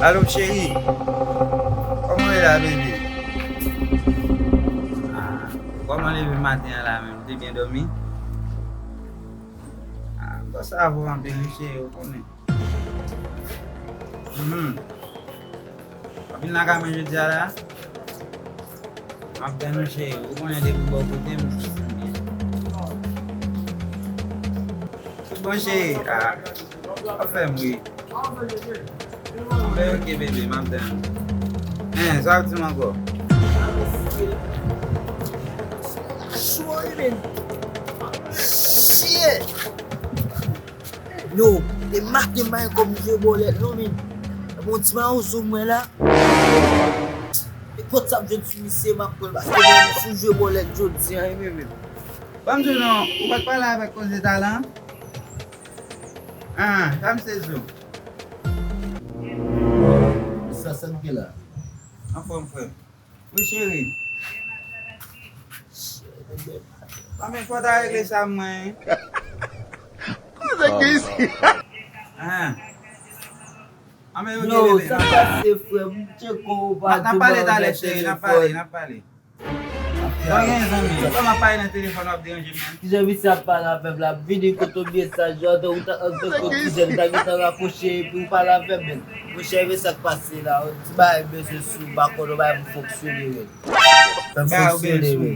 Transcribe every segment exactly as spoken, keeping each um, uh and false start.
Alo, cheri. Kòman w ye la, bebe? Ah, kòman leve maten an la menm? Ou te byen dòmi? Ah, bon, sa bon anpil, wi, cheri, ou konnen. Mhm. W ap vin lakay mwen jodi a la? M ap tann ou, cheri. Ou konnen depi bò kote m, m byen. Tout bon, cheri. Ah, w ap fè m ri. Anben, ok, bebe, m ap tann ou. Hein, sa w ap di m ankò? Cho wi, men. Shit! Yo, e maten m pa gen kòb jwe bòlèt non, men. Bon, ti mawozo mwen la. Nenpòt sa m jwenn sou misye, m ap pran l, paske mwen sou jwe bòlèt jodi a, e men menm. Ban m di w non, ou pa t pale avèk koze talan? Ah, sa m sezi w. Sa, sa n gen la? Anfòm, frè m. Wi, cheri. Anben, fò w ta regle sa mwen. Kote ki isi? Ah. Anben, ok, bebe, sa n ap pale. Pase, frè m, tcheko, ou pa di m pa anlè telefòn. N ap pale talè, cheri, n ap pale, n ap pale. Bon, gen zanmi, kòman w ap pale nan telefòn, w ap deranje m, menn? Kijan misye ap pale avè m la, ap vini kote w byen saj, jan ou ta, an tanke yon ti jèn, ta gentan rakwoche, epi w pale avè m, menn. Monchè, men sa k pase la, yon ti bagay bezwen sou, m pa konn, yon bagay pou fonksyone, menn. Fè m fonksyone, menn.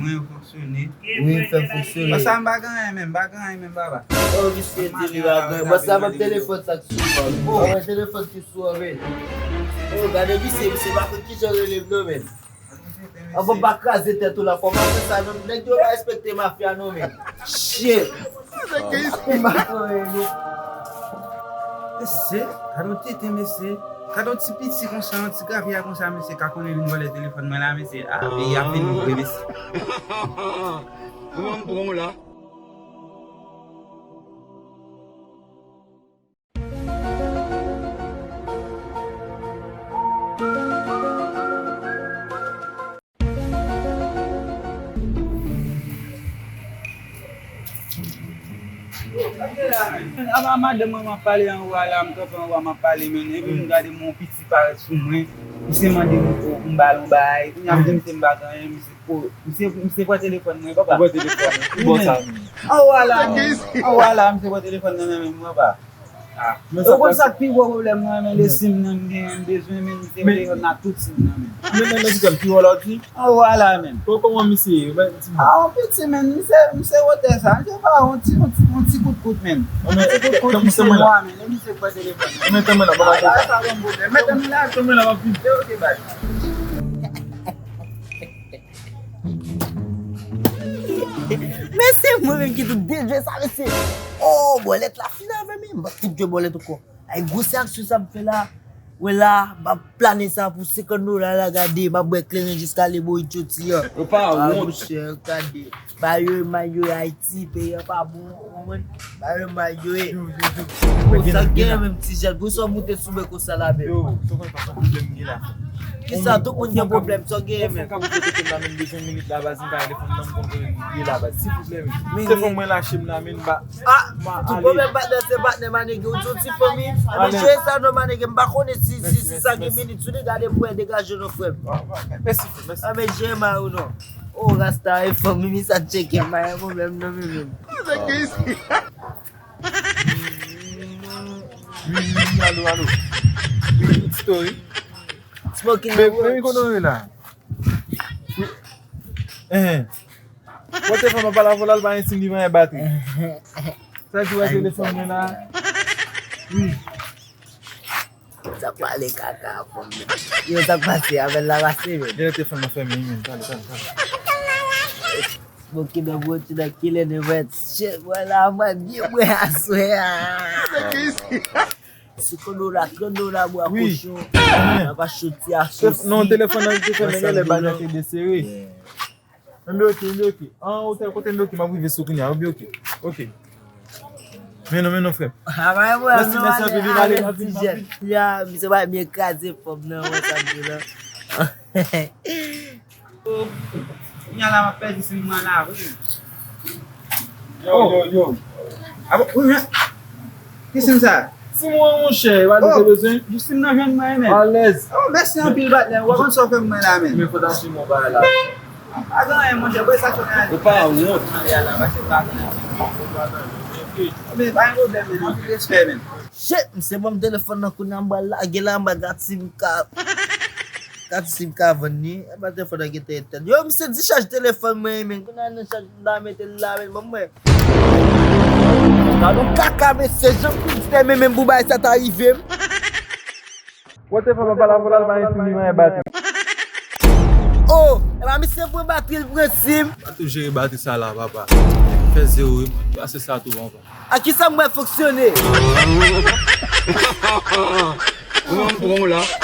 Wi, fè m fonksyone. Sa m pa gen anyen menm, m pa gen anyen menm, papa. Oh, misye di li pa gen anyen. Bon, sa menm telefòn sa k sou an. Oh, men telefòn ki sou an, men. Oh, gade misye, misye pa konn kijan rele m non, men. Anvan m pa kraze tèt ou la, fò m ap fè sa non. Nèg yo pa respekte mafya non, men. Shit. M pa konn anyen non. Mesye, gade yon tenten, mesye. Gade yon ti piti konsa, yon ti grapya konsa, mesye, ka konnen vin vòlè telefòn mwen la, mesye. Ah, peyi a fini vre, mesye. Kòman m pran w la? Apa madanm mwen m ap pale anwo a la, m kanpe anwo a m ap pale, menn. Epi m gade m wè yon piti parèt sou mwen. Misye mande m pou m ba l yon bagay. Kounye a m di misye m pa gen anyen, misye, oh, misye, misye pran telefòn mwen, papa. Ou pran telefòn mwen. Wi, bon, menn. Anwo a la, menn. Anwo a la, misye pran telefòn nan men m, papa. Ah, men ou konn sa k pi gwo pwoblèm mwen, men de sim nan m genyen, m bezwen, men m te voye nan tout sim nan, men. Men, men, men, kite m, pi wò la w di? Anwo a la, men. Ko-, kòman misye ye? Men, di m. Ah, yon piti, men, misye, misye wotè sa, misye pa yon ti, yon ti, yon ti kout kout, men. Yon ti kout kout, misye nwa, men, e misye k pran telefòn nan. Men, tanmen la, papa. Ah, sa pa yon pwoblèm. Men, tanmen la, tanmen la, m ap vin. Ok, bye. Mesye, mwen menm ki tout dejwe sa, mesye. Oh, bòlèt la fin avè m, m p ap tout jwe bòlèt ankò. Ay, gwosè aksyon sa m fè la. Wè la, m ap plane sa pou senkant dola la, gade, m ap bwè kleren jiska leboyit jodi a. Yo pa wont. Ah, monchè, gade. Ba yo, mayo Ayiti, peyi a pa bon, ou konprann? Ba yo mayo e. Yo, yo, yo. Bon, sa k genyen menm ti jèn, pou sa w moute sou mwen konsa la menm. Yo, sa w konn pa sa pwoblèm m gen la. Kisa, tout moun gen pwoblèm, sa w genyen menm? Fò m ka boute kote m la menm, bezwen minit la, baz, m pa telefòn nan, m konn kote m ye la, baz, silvouplè menm. Se fò mwen lache m la menm, ba. Ah, tout pwoblèm patnè, se patnè, manege, ou di w ti fanmi. Anben, jere sa non, manege, m pa konnen si, si, si sa gen minit sou li, gade m wè, degaje non, frè m. Mèsi, mèsi. Anben, jere ma ou non. Oh, Rasta, e fanmi, mi sa tcheke, m pa gen pwoblèm non, men menm. Wi, wi, wi, alo, alo. Wi, Tito, wi. Smoking the Watch. Baby, kote w ye la? Wi. Ehn. Pote fò m ap pale avè w la, l pa gen sim, li pa gen batri. Sa di w a telefòn mwen la? Wi. Sa pale kaka, fanm nan. Yo, sa pase, avè l la pase, men. Genlè telefòn nan fèmen, wi, men. Pale, pale, pale. Bon, ki nan bon, ti nan kilè de mèt. Shit, mwen la, mwen byen, mwen aswè a. Se kondo la, kondo la, bwa kochon. Nan pa choti a sosi. Non, telefòn nan, telefòn nan, genlè bagay te desere. Yeah. Mwen byen ok, mwen byen ok. An, otè kote mwen byen ok, m ap rive sou kounye a, mwen byen ok. Ok. Men non, men non, frè m. Mèsi, mèsi anpil, vin ale, vin ale. Ya, misye pa byen kraze fanm nan, wè sa m di la. Kounye a la, m ap pèdi sim mwen la, wi. Yo, yo, yo. Ah bon, wi, men. Ki sim sa? Ti mwen, monchè, pa de bezwen. Justin nan jwenn mwen, men. Alèz. Oh, mèsi anpil, patnè. Ou pa konn sa w fè mwen la, men. Men fò ta suiv mwen bagay la. Pa gen anyen, monchè, boy, sa fè anyen. Ou pa wont. Anyen la, pa gen anyen. Men pa gen pwoblèm, men. Anpil respè, men. Shit, misye ban m telefòn nan kounye a, m pral lage la, m pral gad si m ka, gad si m ka vann li. E pa telefòn nan ki te etèn. Yo, misye dichaj telefòn mwen, men kounye a nan chaj m ta mete l la, men ban m wè. Gad yon kaka, mesye, jan pou di te men menm pou bagay sa ta rive m. Wè telefòn mwen pa la, pou l al pa gen sim, li pa gen batri. Oh, e pa misye pran batri, l pran sim. Pa tou jere batri sa la, papa. Fè zewo, wi. Pase sa tou, papa. A kisa m wè fonksyone? Ou menm pran w la.